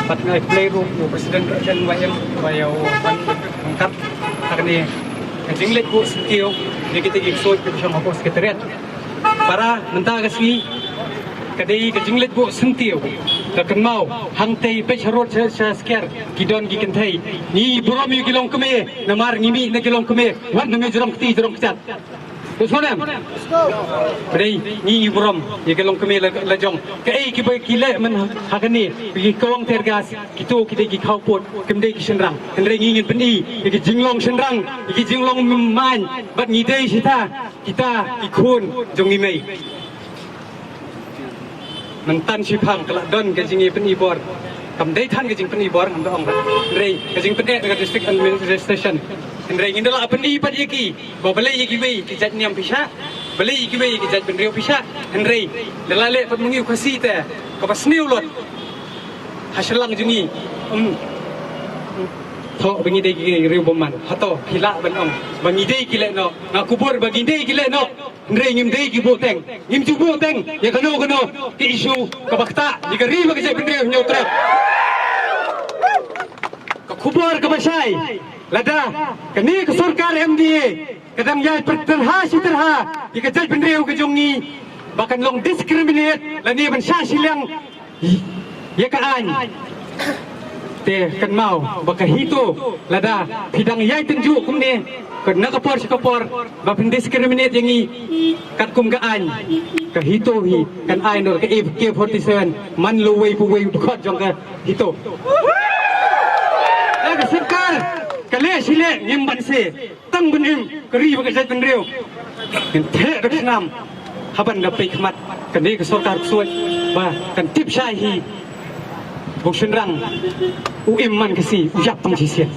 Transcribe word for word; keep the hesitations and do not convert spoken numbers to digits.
Bad nga ai khublei ruh ïa u President N Y M ba ïa u ban pynkat ha kane ka jingleit buh syntiew ïa kita ki ksuid ki shong hapoh Secretariat. Para mynta ka sngi ka dei ka jingleit buh syntiew. Ka kynmaw hangtei peit harud sha, sha Skerjah ki don ki kynthei. Ngi burom ïa ki longkmie namar ngi mih na ki longkmie wat na ngi jrong kti jrong kjat. Ka sngewthuh em? Ba dei ngi burom ïa ki longkmie la, la jong. Kaei kiba ki leh mynta ha kane, ki kawang tear gas, kito ki dei ki khawpud, kim dei ki shynrang. Hynrei ngi ngin pyni ïa ki jinglong shynrang, ïa ki jinglong main, bad ngi dei shata kita ki khun jong ngi mei. Mynta shiphang ka la don ka jingpyni bor. Kam dei than ka jingpyni bor ngam da ong. Hynrei ka jingpyni ka District Administration. Hynrei ngin da la pyni pat ïa ki ba balei ïa kiwei ki jait niam pisa, balei ïa kiwei ki jait bynriew pisa. Hynrei da la leh pat ma ngi u Khasi te kaba sniew lut ha shyllangit jong ngi. Um. Thoh ba ngi dei ki riew bymman. Hato phi lah ban ong ba ngi dei ki leh noh? Nga kubur ba ngi dei ki leh noh. Hynrei ngim dei ki buhteng, ngim ju buhteng ïa kano kano ki issue kaba ktah ïa ka ri bad ka jaitbynriew Hynñiewtrep. Ka khubor kaba shai, lada kane ka sorkar M D A ka dang ïai pyrtylli shi tyrha ïa ka jaitbynriew ka jong ngi ba kan long discriminate lane ban shah shiliang ïa ka aiñ. Te kynmaw ba ka HITO, lada phi dang ïai tynjuh kumne, ka na ka por sha ka por ba phin discriminate ïa ngi katkum ka aiñ, ka HITO hi kan ai noh ka A K forty-seven man la uwei pa uwei u dkhot jong ka HITO. Ka sorkar ka leh shi leh ngim banse. Tang ban im ka ri bad ka jaitbynriew. Ngin theh da ka snam ha ban da peit khmat kane ka sorkar ksuid ba kan tip shai hi ba u shynrang u im man Khasi u ïap tang shisien.